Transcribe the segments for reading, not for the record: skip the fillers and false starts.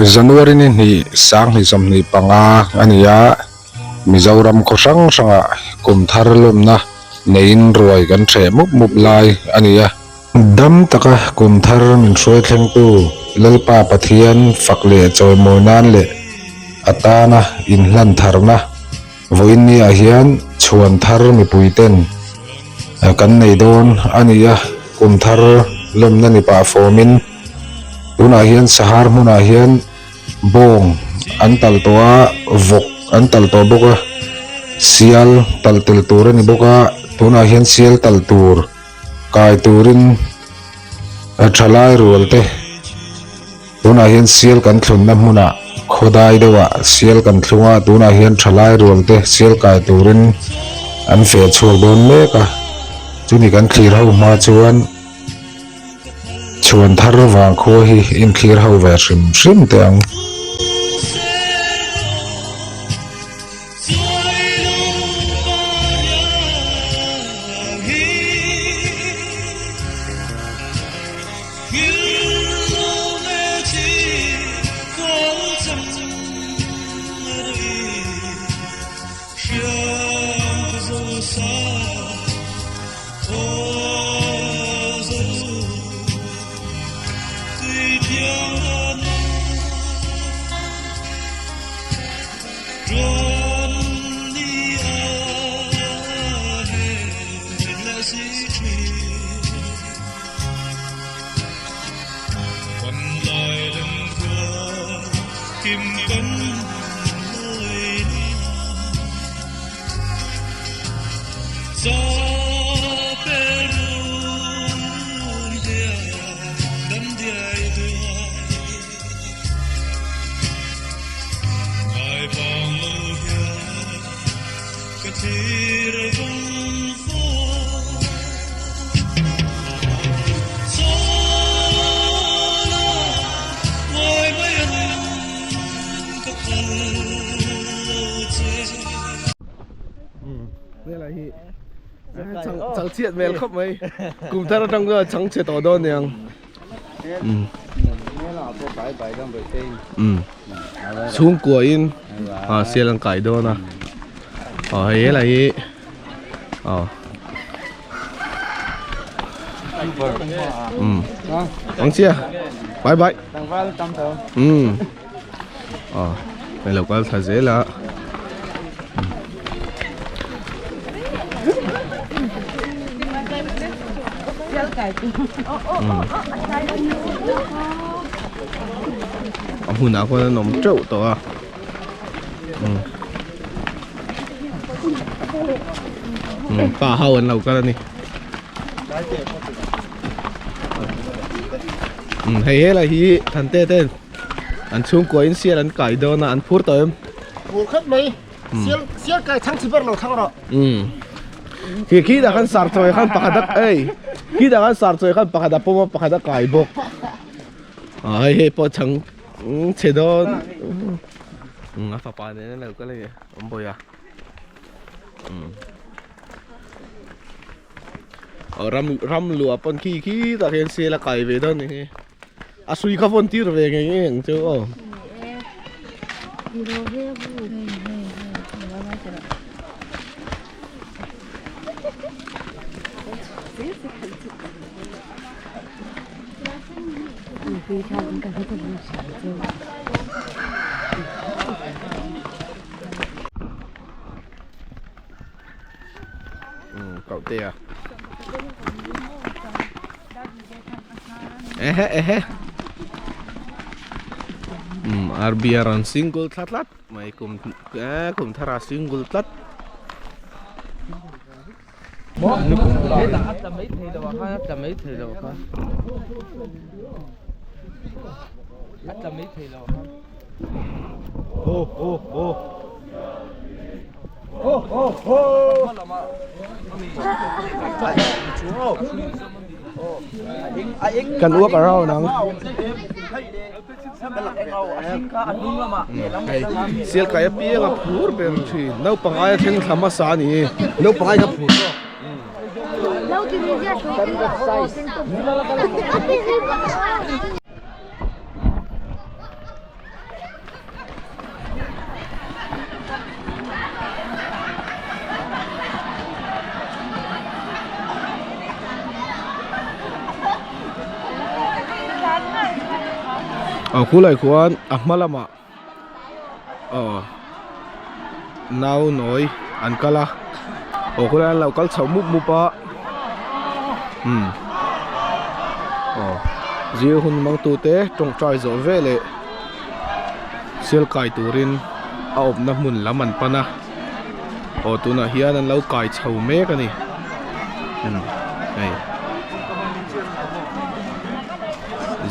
January ni hnih sanghnih 25 a ni a, Mizoram khaw hrang hrangah kum thar lawmna neiin ruai kan hreh mup mup lai a ni a. Dam taka kum thar min hruai thlengtu Lalpa Pathian fak leh chawimawi nan leh a tana inhlan tharna vawiin niah hian chhuan thar mipui ten kan nei dawn a ni a, kum thar lawmna ni pah fawmin tunah hian Sahar hmunah hian Bawng an talh tawh a, vawk an talh tawh bawk a, sial talh tel tur a ni bawk a, tunah hian sial talh tur kai turin a thalai rual te tunah hian sial kan thlunna hmunah khawdai deuhah sial kan thlung a, tunah hian thalai rual te sial kai turin an feh chhuak dawn mek a, chumi kan thlir ho hma chuan. Chhuan thar vang khua hi inthlir ho ve hrim hrim teh ang. Chang chhiat hmel khawp mai kum thar atang chuan chang chhe tawh dawn niang chhungkua in ah sial an kai dawn a ah hei helai hi ah ang chia bye bye ah hei lo kal thla zel a. A hmunah khuan an awm teuh tawh a pa ho an lo kal a ni hei helai hi Thante ten an chhungkua in sial an kai dawn a an phur tawh em phur khat mai sial sial kai chhang chi ber lo thlang rawh khi khi dah khan sar chawi khan pakhat a ei khi dah khan sar chawi khan pakhat a pawm a pakhat a kai bawk a hei hei pawh chhang chhe dawn a fapa nen an lo kal a ni awm bawi a ram ram luah pawn khi khi tah khian sial a kai ve dawn a ni hi. A sui kha vawn tir ve ngei ngei ang chu aw. Cậu tia. Ehe ehe um RB a rawn single thla tlat mai kum eh kum thar a single tlat ho ho ho ho ho ho Kan uak around ang. Hei sial kai apiang a phur ber thin naupang aia thleng thla hmasa a ni naupang ai kha phur zawk. Aw khulai khuan a hma lamah aw nau nawi an kal a aw khulai an lo kal chho mup mup a umm aw zir hun hmang tute tawngtai zawh veleh sial kai turin a awmna hmun lam an pan a aw tunah hian an lo kai chho mek a ni umm hei.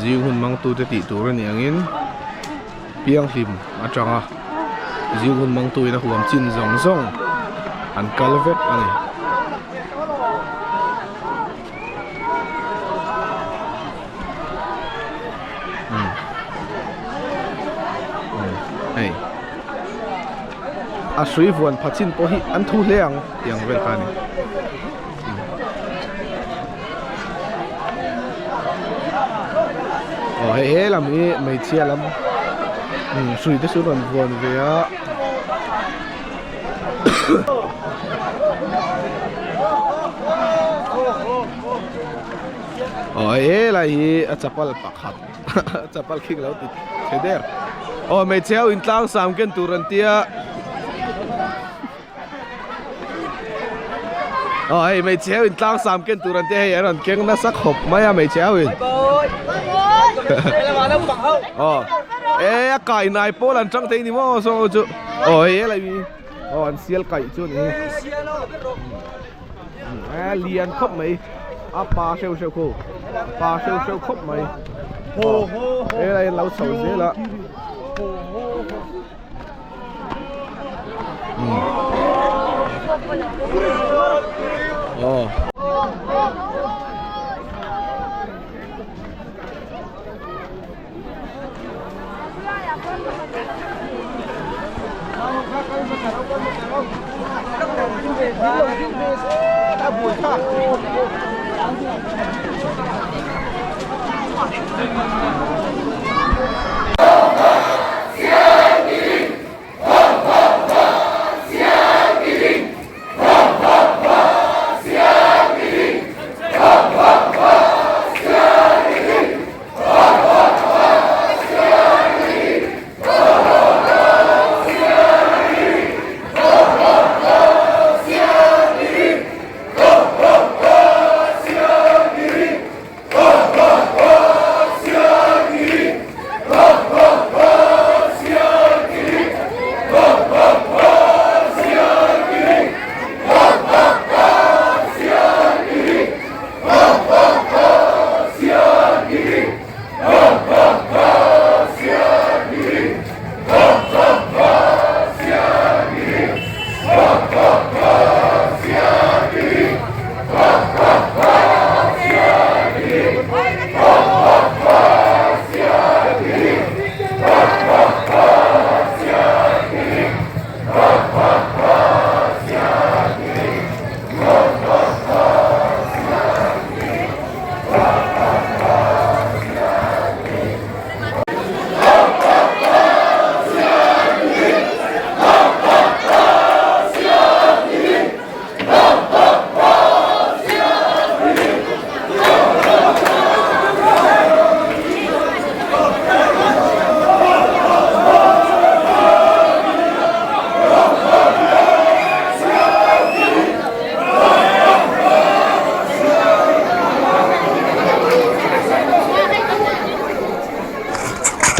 Zing hun mangtute tih tur a nih angin pianghlim atanga zing hun mangtuin a huam chin zawng zawng an kal vek a ni. Hei a hrui vuan pha chin pawh hi an thu hle ang tih ang vel kha a ni. Aw hei he lam hi hmeichhia lam hrui te chu rawn vuan ve a. Aw hei he lai hi a chapal pakhat chapal khing lo ti chhe der. Aw hmeichhe ho in tlang sam ken tur an tia. Aw hei hmeichhe ho in tlang sam ken tur an tia hei an rawn keng nasa khawp mai a hmeichhe ho in. Aw e a kai nai pawl an tang thei ni maw saw ho chu. Aw hei helai hi aw an sial kaih chu a ni hi. A lian khawp mai a pa hreuh hreuh khaw pa hreuh hreuh khawp mai. Helai an lo chho zel a. Aw.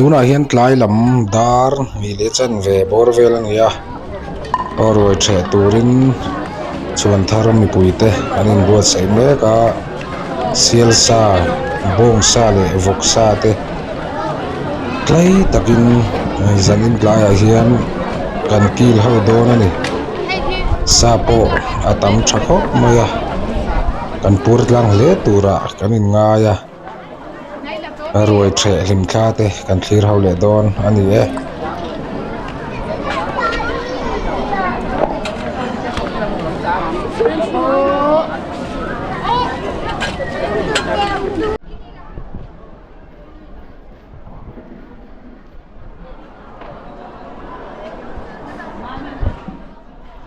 Tunah hian tlai lam dar hnih leh chanve bawr vel a ni a aw ruai ṭheh turin chhuan thar mipui te an inbuatsaih mek a sial sa bawng sa leh vawk sa te tlai takin zanin tlaiah hian kan kil ho dawn a ni sa pawh a tam tha khawp mai a kan pur tlang hle turah kan inngai a. Ruai ṭheh hlim thla te kan thlir ho leh dawn a ni e.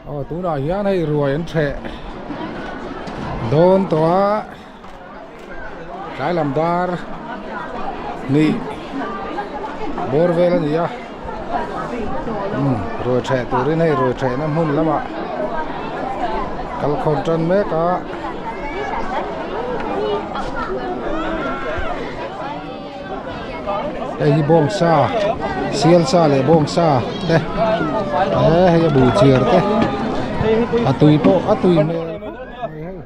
Aw tunah hian hei ruai an ṭheh dawn tawh a. Tlai lam dar hnih. Bawr vel a ni a umm ruai theh turin hei ruai thehna hmun lamah kalkhawm tan mek a. Hei hi bawngsa sialsa leh bawngsa te he hei a buh chiar te a tui pawh a tui hmel khawp mai hei.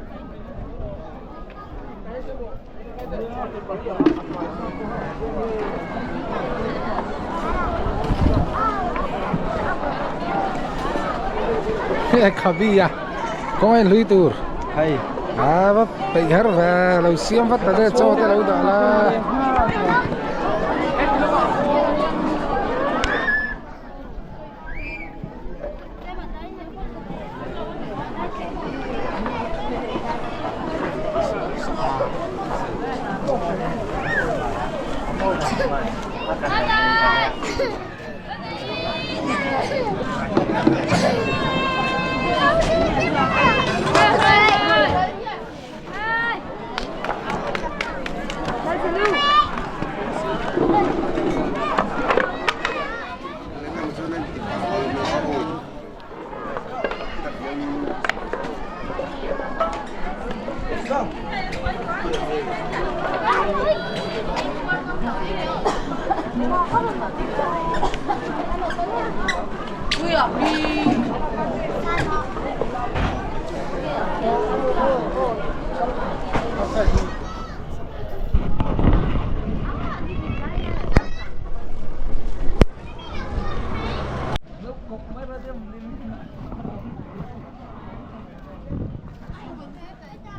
Khabi a kawng a hlui tur hei a va peih har ve lo siam vat ta che chaw te lo dah la.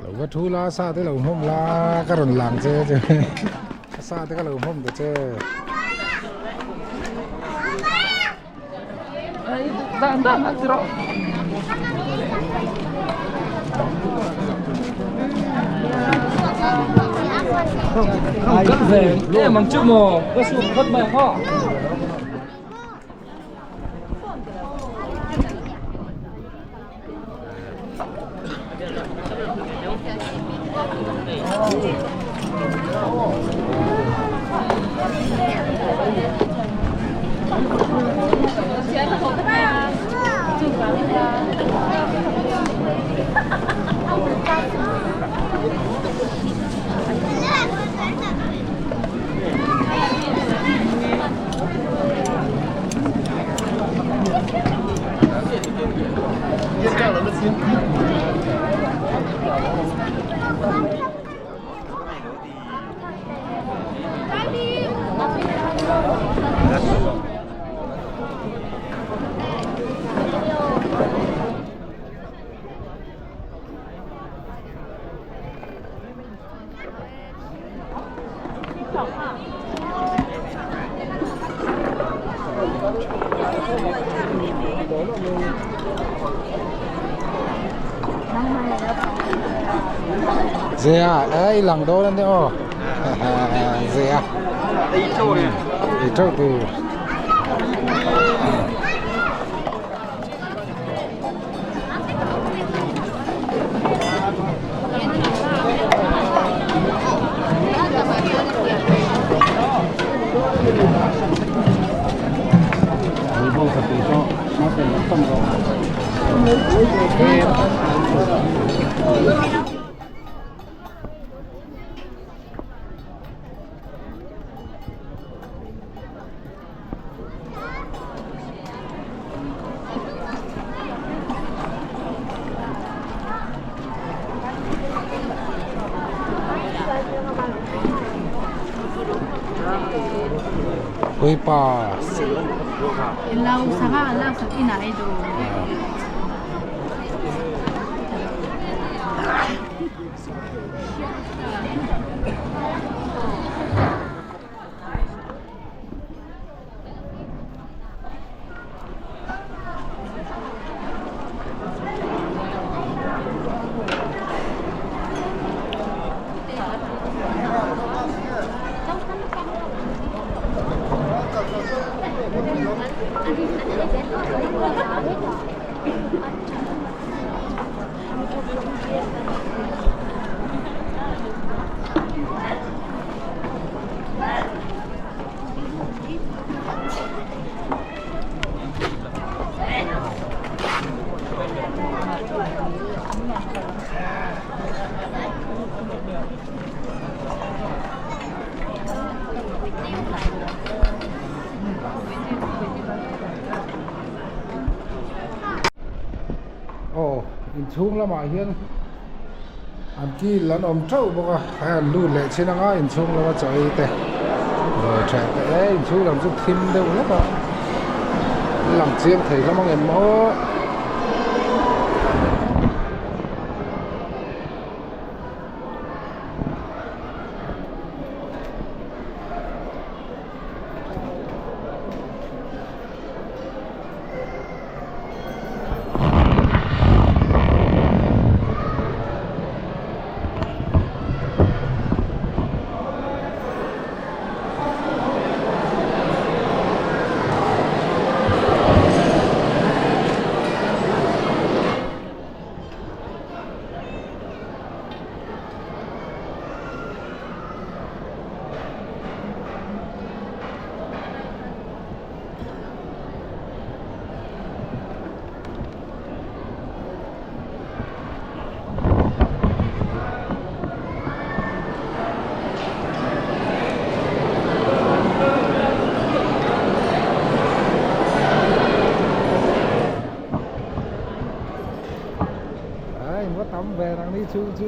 Lo va thu la sa te lo hmawm la ka rawn lang che che sa te ka lo hmawm ta che. Zia e i lang dawn a nia aw Zia ei teuh tur. Puipa. Inchhung lamah hian an kil an awm teuh bawk a hei an lut leh chin anga inchhung lama chaw ei te ruai theh te e inchhung lam chu thim deuh hlek a lang chiang thei hlawm ang em aw. Đấy, có tắm về thằng đi chu chu.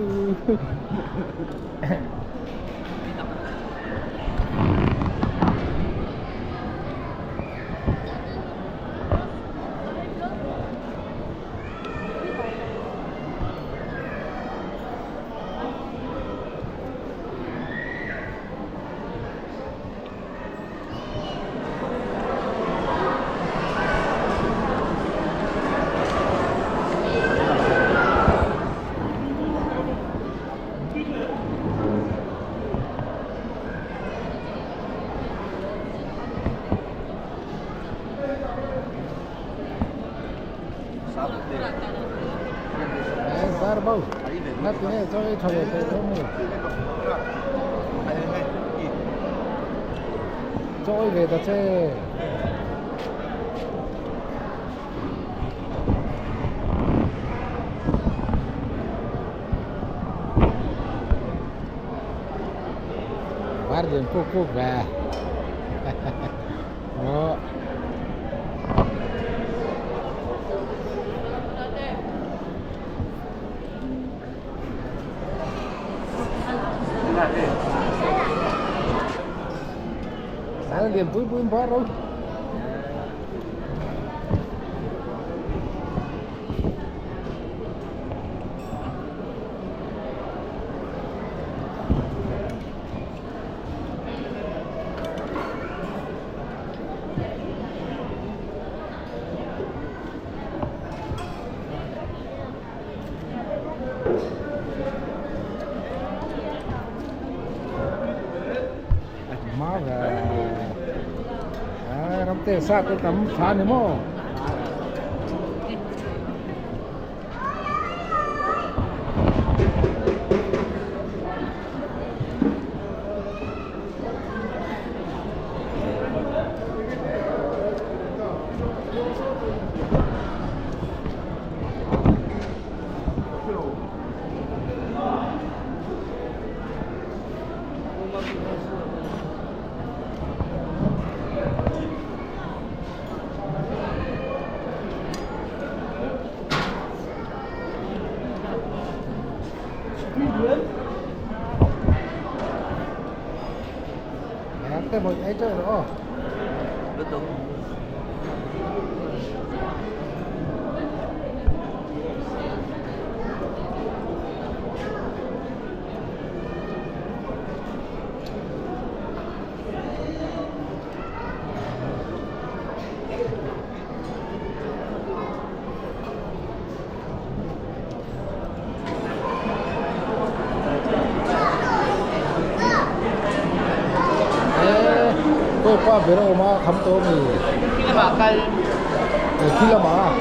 Chawi ve ta che. Var lian puk puk ve. Aw. Sáng liền pui pui bar rồi. Má về à, ram te sa te tam tha ni maw. Te một ấy chơi rồi. Pa ber a awm a kham tawh a ni. Khi lamah kal. Khi lamah.